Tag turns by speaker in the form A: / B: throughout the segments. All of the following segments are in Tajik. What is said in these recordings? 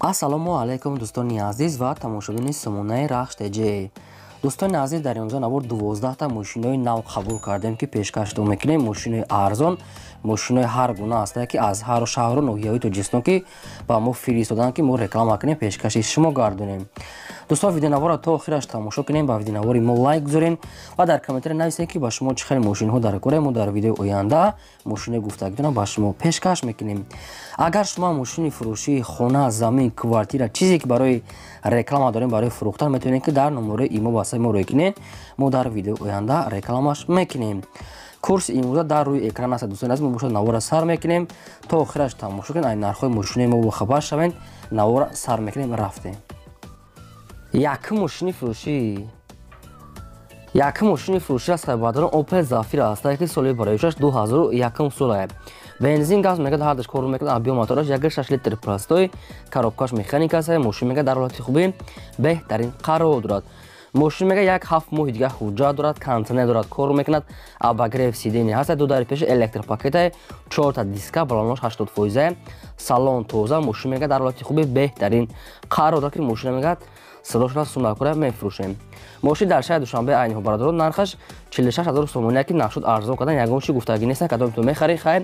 A: Ассалому алайкум, дӯстони азиз ва тамошобини сомонаи Рахш ТЖ. Дӯстони азиз, дар имрӯза навор 12та мошинои нав қабул кардем, ки пешкаштон мекунем. Мошинои арзон, мошинои ҳар гуна ҳастанд, ки аз ҳар шаҳру ноҳияҳои Тоҷикистон ки ба мо фиристоданд, ки мо реклама кунем, пешкаши шумо гардонем. Дӯстон, видеонаворро то охираш тамошо кунем, ба видеонавори мо лайк гузорем ва дар комментария нависем, ки ба шумо чӣ хел мошинҳо дар кора. Мо дар видеои оянда мошинои гуфтагитона ба шумо пешкаш мекунем. Агар шумо мошини фурӯшии хона, замин, квартира, чизе ки барои реклама дорем, барои фурӯхтан, метавонед, ки дар номерои имо васаи мо рӯй кунед. Мо дар видеои оянда рекламаш мекунем. Курси имрӯза дар рӯи экран аст. Дӯстони азиз, мо бошад навора сар мекунем, то охираш тамошо кунед, ай нархҳои мошинои мо бохабар шавед. Навора сар мекунем, рафтем. Якум мошини фурӯшӣ, якум мошини фурӯшӣ аст, бародарон, Opel Zafira аст, ки соли бароишаш 2001 сола. Бензин, газ мегад ҳардаш кор мекунад, объем мотораш 1,6 литр простой, коробкаш механика аст. Мошин мегад дар ҳолати хуби беҳтарин қарор дорад. Мошин мега як 7 моҳи дига ҳуҷҷат дорад, кондитсионер дорад, кор мекунад, обогрев сиденья ҳаст, ду дари пеши электропакета, чорта диска, балонош 80%, салон тоза. Мошин мега дар ҳолати хуби беҳтарин қарор дорад, ки мошина мегад садошона сумакура мефурӯшем. Мошин дар шаҳри Душанбе айни бародарон, нархаш 46 ҳазор сомонӣ, ки нашуд арзон кардан, ягон чи гуфтагӣ нест. Кадом ту мехарӣ, хайр,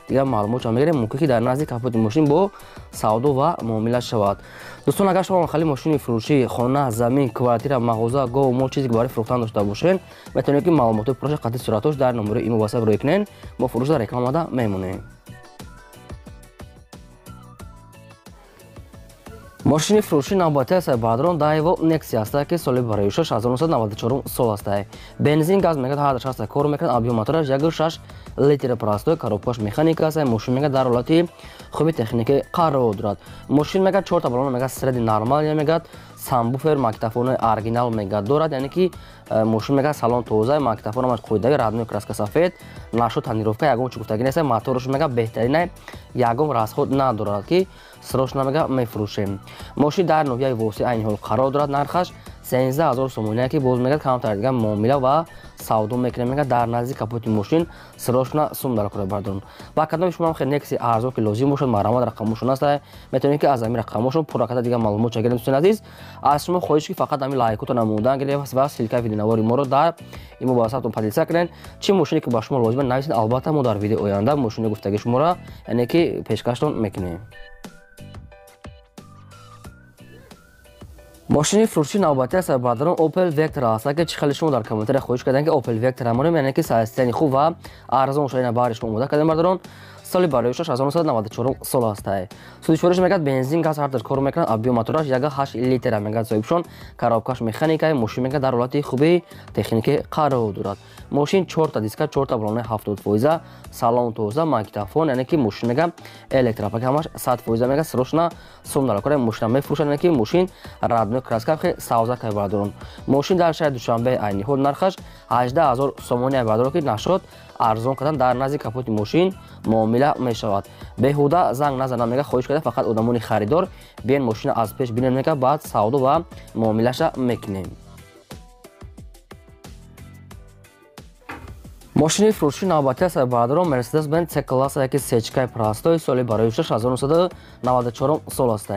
A: дигар маълумотшо мегирем, мумкин ки дар назди капоти мошин бо савдо ва муомила шавад. Дӯстон, агар шумо хали мошини фурӯшӣ, хона, замин, квартира, мағоза, гов, мол, чизе ки барои фурӯхтан дошта бошед, метавонед, ки маълумотҳои пурраша қатъи суратош дар номерои имо васап рӯй кунед. Мо фурӯшда рекламада мемонем. Мошини фурӯши навбатӣ аст, бародарон, Daewoo Nexia аст, ки соли бароишаш 1994 сол аст. Бензин, газ мегад ҳар аст, кор мекунад, объем мотораш 1,6 литр простой, коробкаш механика аст. Мошин мегад дар ҳолати хуби техникӣ қарор дорад. Мошин мегад чорта балон мегад средний нормал мегад, сабвуфер, магнитофони оригинал мегад дорад, яъне ки мошин мегад салон тоза, магнитофон ҳамаш қоидави, родной краска сафед, нашуд тонировка, ягон чи гуфтагӣ нест. Мотораш мегад беҳтарина, ягон расход надорад, ки срочно мега мефурӯшем. Мошин дар ноҳияи Восеъ айни ҳол қарор дорад, нархаш 13 ҳазор сомонӣ, ки боз мегад камтар дига муомила ва савдо мекунем. Мегад дар назди капоти мошин срочно сум дар кора, бардорон. Ба кадоми шумо ҳам хел Нексия арзон ки лозим бошад, марҳамат, рақамошон аст, метавонед, ки аз ҳамин рақамошон пурра карда дигар маълумот гирем. Дӯстони азиз, аз шумо хоҳиш, ки фақат ҳамин лайкотон намудан гиред ва ссылкаи видеонавори моро дар имо васаптон поделиться кунед. Чӣ мошине ки ба шумо лозим, нависед, албатта мо дар видеои оянда мошини гуфтагии шуморо, яъне ки пешкаштон мекунем. Мошини фурӯши навбатӣ аст, бародарон, Opel Vectra аст, ки чӣ хеле шумо дар комментария хоҳиш карданд, ки Opel Vectra монем, яъне ки состояние хуб ва арзон шуда, ина баҳри шумо омода кардем, бародарон. Соли бароишаш 1994 сол аст. Сӯзишвориш мегад бензин, газ ҳардаш кор мекунад, объем мотораш 1,8 литра мегад соҳибшон, коробкаш механика. Мошин мегад дар ҳолати хуби техникӣ қарор дорад. Мошин чорта диска, чорта балонаи 70%, салон тоза, магнитофон, яъне ки мошин мега электропакет ҳамаш 100% мега, срочно сум дар кора мошина мефурӯшад, яъне ки мошин родной краска, хе савза кай, бародарон. Мошин дар шаҳри Душанбе айни ҳол, нархаш 18 ҳазор сомонӣ, бародарон, ки нашуд арзон кардан, дар назди капоти мошин муомила мешавад. Беҳуда занг назанам, мега хоҳиш карда, фақат одамони харидор биен, мошина аз пеш бинем, мега баъд савдо ва муомилаша мекунем. Мошини фурӯши навбатӣ аст, бародарон, Mercedes Benz C класса, яки сечкаи простой, соли бароишаш 1994 сол аст.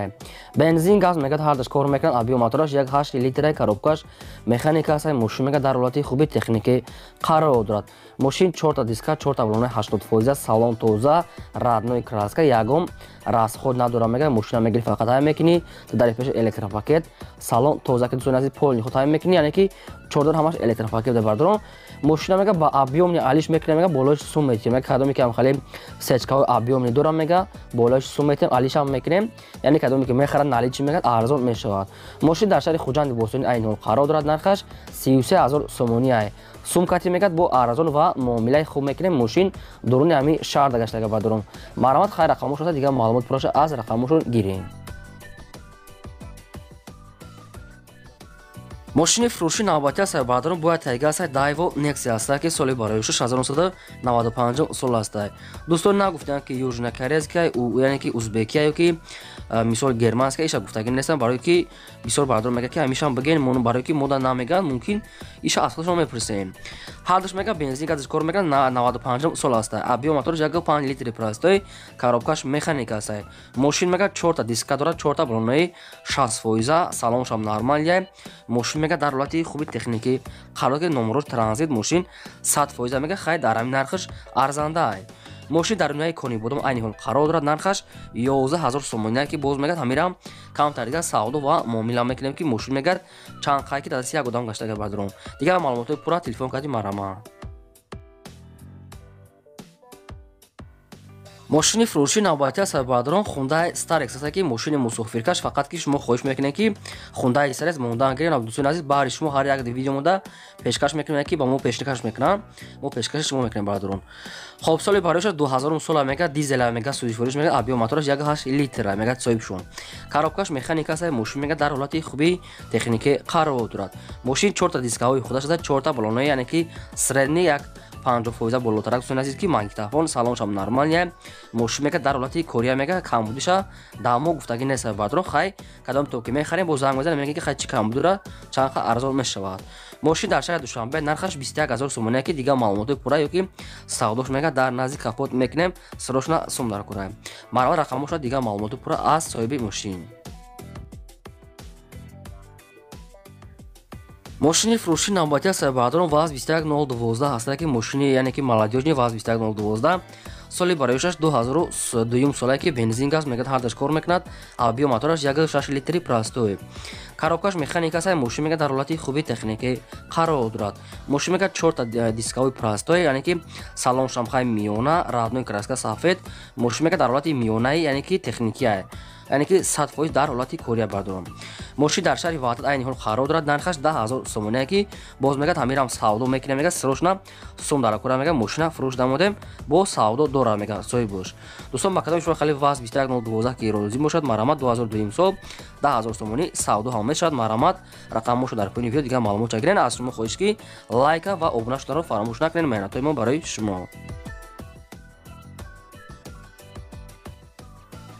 A: Бензин, газ мегад ҳардаш кор мекунад, объем мотораш 1,8 литра, коробкаш механика аст. Мошин мегад дар ҳолати хуби техникӣ қарор дорад. Мошин чорта диска, чорта балонаи 80%, салон тоза, родной краска, ягон расход надорад. Мега мошина мегири, фақат ҳай мекунӣ, дар пеши электропакет, салон тоза, ки дӯстони азиз, полный худ ҳай мекунӣ, яъне ки чордор ҳамаш электропакет, бародарон. Мошина мега ба объемный алиш мекунем, мега болош сум метиҳем. Мега кадоме ки ҳам хеле сечкаҳои объемный дорам, мега болош сум метиҳем, алишам мекунем, яъне кадоме ки мехарад, наличи мегад арзон мешавад. Мошин дар шаҳри Хуҷанди бостонӣ айни ҳол қарор дорад, нархаш 33 ҳазор сомонӣ ай. Сумкати мегад бо арзон ва муомилаи хуб мекунем. Мошин дуруни ҳамин шаҳр дагаштага, бародарон. Марҳамат, хайр, рақамошон, дигар маълумот пурраша аз рақамошон гирем. Мошини фурӯши навбатӣ аст, бародарон, бояд тайга аст, Daewoo Nexia аст, ки соли бароишаш 1995 сол аст. Дӯстон, нагуфтанд, ки южнокорейская, яъне ки узбекия ё ки мисол германска иша гуфтагӣ нестам, барое ки бисёр бародарон мегӯяд ки ҳамешаам бигӯен мо, барое ки мода намегӯянд, мумкин иша аз худашон мепурсем. Ҳардуш мега бензин газш кор мекунад, 95 сол аста. Объём мотораш 1,5 литри простой, коробкаш механика аста. Мошин мега 4та диска дорад, 4та баллонаи 60%, салоншам нормалия. Мошин мега дар ҳолати хуби техникӣ қарор, ки номерош транзит, мошин 100% мега хай дар ҳамин нархаш арзанда. Мошин дар ноҳияи Конибодом айни ҳол қарор дорад, нархаш 11 000 сомония, ки боз мегӯяд ҳамирам камтар дигар савдо ва муомила мекунем, ки мошин мегӯяд чанд қай ки дар дасти як одам гаштага. Бародарон, дигар маълумотҳои пурра телефон карди марама. Мошини фурӯши навбатӣ аст, бародарон, Хундай Старекс аст, ки мошини мусофиркаш. Фақат ки шумо хоҳиш мекунед, ки Хундай Старекс мондан гирем. Дӯстони азиз, баҳри шумо ҳар як видео монда пешкаш мекунем, ки ба мо пешкаш мекунанд, мо пешкаши шумо мекунем, бародарон. Хоб, соли барояш 2000 сола мега, дизела мега, сӯзишвориш мега, объём мотораш 1,8 литра мега, соҳибшон. Коробкаш механика аст, мошин мега дар ҳолати хуби техникӣ қарор дорад. Мошин чорта дискаҳои худаш аст, чорта баллонаи, яъне ки средний як 50% болотарак. Дӯстони азиз, ки магнитофон, салоншам нормалия. Мошин мега дар ҳолати кория мега, камбудиша дамо гуфтагӣ нест, бародарон. Хай, кадом то ки мехарем, боз занг мезанем, мегӯем ки хай чӣ камбудира, чанд қа арзон мешавад. Мошин дар шаҳри Душанбе, нархаш 21 000 сомония, ки дигар маълумотҳои пурра ё ки савдош мега дар назди капот мекунем, срочно сум дар кураем. Марҳамат, рақамошо, дигар маълумоти пурра аз соҳиби мошин. Мошини фурӯши навбатӣ аст, бародарон, ВАЗ 21012 ҳаста, ки мошини, яъне ки молодёжный ВАЗ 21012, соли барояшаш 2002 солае, ки бензин газ мегӯяд ҳардаш кор мекунад, объём мотораш 1,6 литри простой, коробкаш механика аст. Мошин мегӯяд дар ҳолати хуби техникӣ қарор дорад. Мошин мегӯяд чорта дискаҳои простой, яъне ки салон шамхаи миёна, родной краска сафед. Мошин мегӯяд дар ҳолати миёнаи, яъне ки техникия, яъне ки 100% дар ҳолати кория, бардорам. Мошин дар шаҳри Ваҳдат айни ҳол қарор дорад, нархаш 10 000 сомония, ки боз мегӯяд ҳамирам савдо мекунем, мегӯяд срочно сум дар кора, мегӯяд мошина фурӯш намудем, бо савдо дорад, мегӯяд соҳибош. Дӯстон, ба кадоми шумо хали ВАЗ 21012 ки розӣ бошад, марҳамат, 2002 сол, 10 000 сомонӣ савдо ҳам мешавад. Марҳамат, рақамҳошо дар поёни видео, дигар маълумот гирен. Аз шумо хоҳиш, ки лайка ва обуна шуданро фаромӯш накунед. Меҳнатҳои мо барои шумо.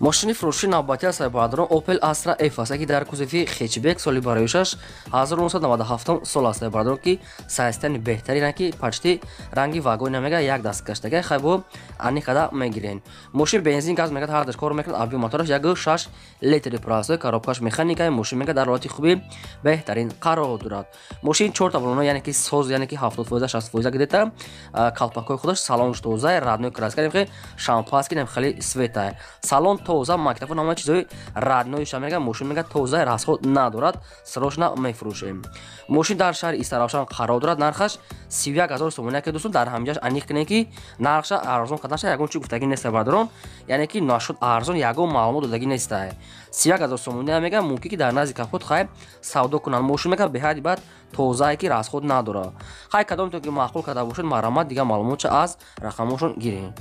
A: Мошини фурӯши навбатӣ аст, бародарон, Opel Astra F аст, ки дар кузови хэтчбек, соли бароишаш 1997 сол аст, бародарон, ки состояни беҳтарин, ки почти ранги вагони намега, як даст гаштага, хай бо аниқада мегирен. Мошин бензин газ мегад ҳардаш кор мекунад, объём мотораш 1,6 литри простой, коробкаш механика. Мошин мега дар ҳолати хуби беҳтарин қарор дорад. Мошин чорта баллона, яъне ки соз, яъне ки 70%, 60% где-то, калпакҳои худаш, салонш тоза, родной краска, шампанский хеле цвета, салон тоза, магнитофон, ҳама чизои родноиша мега. Мошин мега тоза, расход надорад, срочно мефурӯшем. Мошин дар шаҳри Истаравшан қарор дорад, нархаш 31 000 сомония, ки дӯстон, дар ҳамҷаш аниқ кунем, ки нархша арзон карданаша ягон чи гуфтагӣ неста, бародарон, яъне ки нашуд арзон, ягон маълумот додагӣ неста. 31 000 сомония мега, мумкин ки дар назди капот хай савдо кунанд. Мошин мега беҳади баъд тозае, ки расход надорад. Хай, кадомто ки маъқул карда бошед, марҳамат, дигар маълумотша аз рақамҳошон гирем.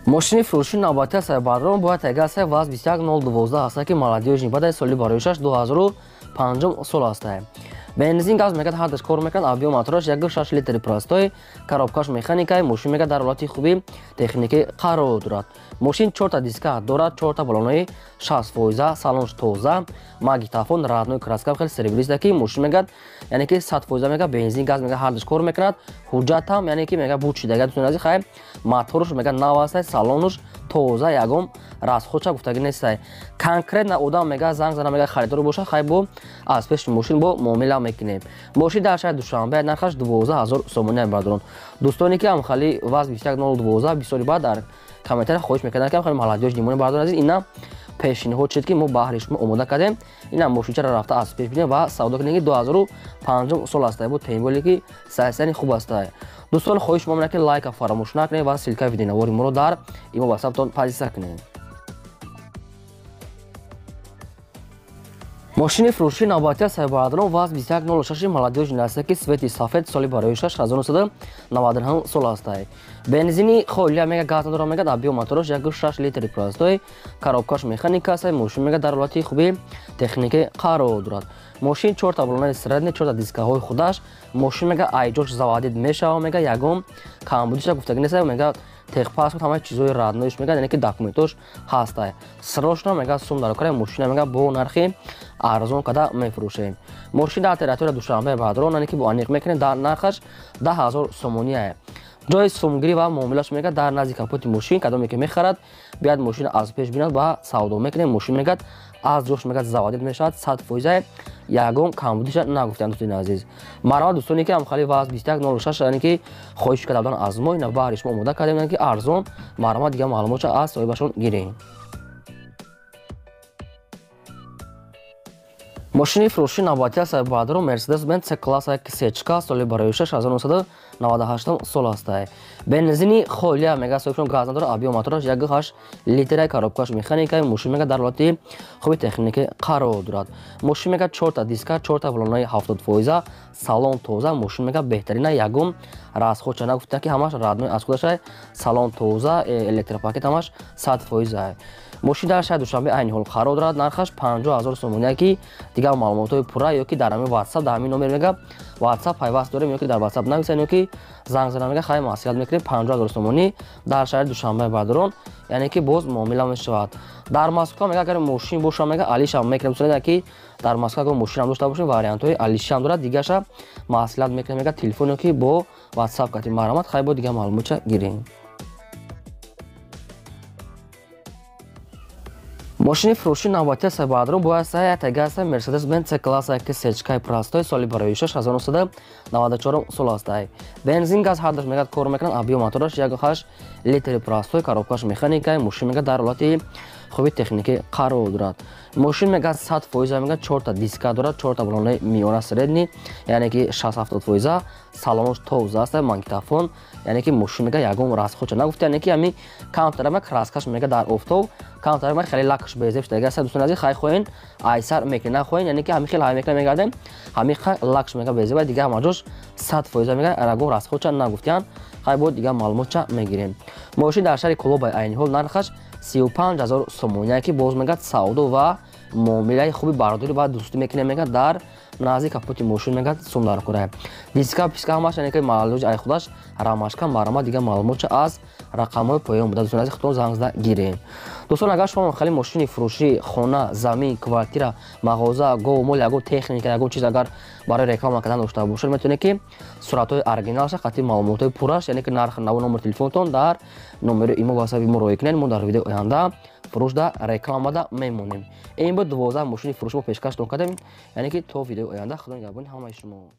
A: Мошини фурӯши навбатӣ аст, бародарон, бояд тайга аст, ВАЗ 21012 аст, ки молодёжный баъд соли бароишаш 2005 сол аст. Бензин газ мегӯяд ҳардаш кор мекунад, объём мотораш 1,6 литри простой, коробкаш механика. Мошин мегӯяд дар ҳолати хуби техникӣ қарор дорад. Мошин чорта диска дорад, чорта баллонаи 60%, салонш тоза, магнитофон, родной краска, хеле серебриста, ки мошин мегӯяд, яъне ки 100% мегӯяд бензин газ мегӯяд ҳардаш кор мекунад, ҳуҷҷатам, яъне ки мегӯяд буд шидага. Дӯстони азиз, хай, моторш мегӯяд нав аст, салонуш тоза, ягон расходша гуфтагӣ нестай. Конкретно одам мегӯяд занг зана, мегӯяд харидор боша, хай, бо аз пеши мошин бо муомила мекунем. Мошин дар шаҳри Душанбе, нархаш 12 000 сомония, бародарон. Дӯстоне ки ҳамхали ВАЗ 21012 бисёри баъд дар комментария хоҳиш мекарданд, ки ҳамхали молодёжный монем, бародарон азиз, ина пешниҳод шуд, ки мо баҳри шумо омода кардем. Ина мошинчаро рафта аз пеш бинем ва савдо кунем, ки 2005 сол аста бо темболе, ки состояни хуб аста. Дӯстон, хоҳиш мо ки лайка фаромӯш накунед ва ссылкаи видеонавори моро дар имо ватсаптон поделиться кунед. Мошини фурӯши навбатӣ аст, бародарон, ВАЗ 2106 молодёжный аст, ки цвети сафед, соли бароишаш 1999 сол аст. Бензини холия мега, газ надора, мега объём мотораш 1,6 литри простой, коробкаш механика аст. Мошин мега дар ҳолати хуби техникӣ қарор дорад. Мошин чорта баллонаи средний, чорта дискаҳои худаш. Мошин мега айҷош заводить мешава, мега ягон камбудиша гуфтагӣ нест, мега. Техпаспорт ҳамаи чизҳои родной ш мега, яъне ки документош ҳастай. Срочно мега сум дар кора мошина мега бо нархи арзон када мефурӯшем. Мошин дар территория Душанбе бадрон, яъне ки бо аниқ мекунем, дар нархаш 10 000 сомоние. Ҷои сумгирӣ ва муомилаш мега дар назди капоти мошин, кадоме ки мехарад, бияд мошина аз пеш бинад ва савдо мекунем. Мошин мегад аз ҷош мегад заводить мешавад, 100%, ягон камбудиша нагуфтанд. Дӯстони азиз, марҳамат, дӯстоне ки ҳамхали ВАЗ 2106, яъне ки хоҳиш карда будан аз мо, ина баҳри шумо омода кардем, ки арзон. Марҳамат, дигар маълумотша аз соҳибашон гирем. Мошини фурӯши навбатӣ аст баъдро Мерседес Бенз С класса сечка, соли барои 1998 сол ҳастай. Бензини холия мега соҳибшон, газ надора. Объём мотораш 1,8 литра, коробкаш механика. Мошин мега дар ҳолати хуби техникӣ қарор дорад. Мошин мега чорта диска, чорта баллонаи 70%, салон тоза. Мошин мега беҳтарина, ягон расход ча нагуфта, ки ҳамаш родной аз худашай. Салон тоза, электропакет ҳамаш 100%. Мошин дар шаҳри Душанбе айни ҳол қарор дорад. Нархаш 50 000 сомония, ки дигар маълумотҳои пурра ё ки дар ҳамин WhatsApp, дар ҳамин номер мега WhatsApp пайваст дорем, ё ки дар WhatsApp нависен, ё ки занг зада мега хай маслиҳат мекунем. 50 000 сомонӣ дар шаҳри Душанбе бадрон, яъне ки боз муомила мешавад. Дар Москва мега агар мошин боша, мега алишам мекунем. Дӯстоне ки дар Москва агар мошинам дошта бошем, вариантҳои алишам дорад. Дигаша маслиҳат мекунем, мега телефон ё ки бо WhatsApp кати. Марҳамат, хай бо дигар маълумотча гирем. Мошини фурӯши навбатӣ аст баъдро бояд ятагаста Мерседес Бенз С класса ки сечкаи простой, соли барои 1994 сол ҳастай. Бензин, газ ҳардаш мегад кор мекунад. Объём мотораш 1,8 литри простой, коробкаш механикаи. Мошин мегад дар ҳолати хуби техникӣ қарор дорад. Мошин мегад 100%, мегад чорта диска дорад, чорта баллонаи миёна средний, яъне ки 60-70%. Салонош тоза аст, магнитофон, яъне ки мошин мега ягон расход ча нагуфта, яъне ки ҳами камтарама краскаш мега дар офтоб камтарама хеле лакш безеб шуда аст. Дӯстони азиз, хай хоҳен айсар мекунед, нахоҳен, яъне ки ҳами хел ҳай мекунед, мегардем, ҳами лакш мега безеба. Дигар ҳама ҷош 100% мега, ягон расход ча нагуфтиян. Хай бо дигар маълумотча мегирем. Мошин дар шаҳри Кулобай айни ҳол, нархаш 35 000 сомония, ки боз мегад савдо ва муомилаи хуби бардорӣ ва дӯстӣ мекунем. Мегад дар назди капоти мошин мегад сум дар кора, диска писка ҳамаш, яъне ки маълуҷ ай худаш рамашка. Марҳамат, дигар маълумотча аз рақамҳои поён буда, дӯстони азиз, худтон занг зада гирем. Дӯстон, агар шумо хеле мошини фурӯшӣ, хона, замин, квартира, мағоза, гов, мол, ягон техника, ягон чиз агар барои реклама кардан дошта бошед, метавонед ки суратҳои оригиналша қатъи маълумотҳои пурраш, яъне ки нарх наву, номери телефонтон дар номери имо ватсапи мо роҳӣ кунед. Мо дар видеои оянда фурӯшда рекламада мемонем. Ин буд 12 мошини фурӯш мо пешкаштон кардем, яъне ки то видеои оянда Худо нигаҳбони ҳамаи шумо.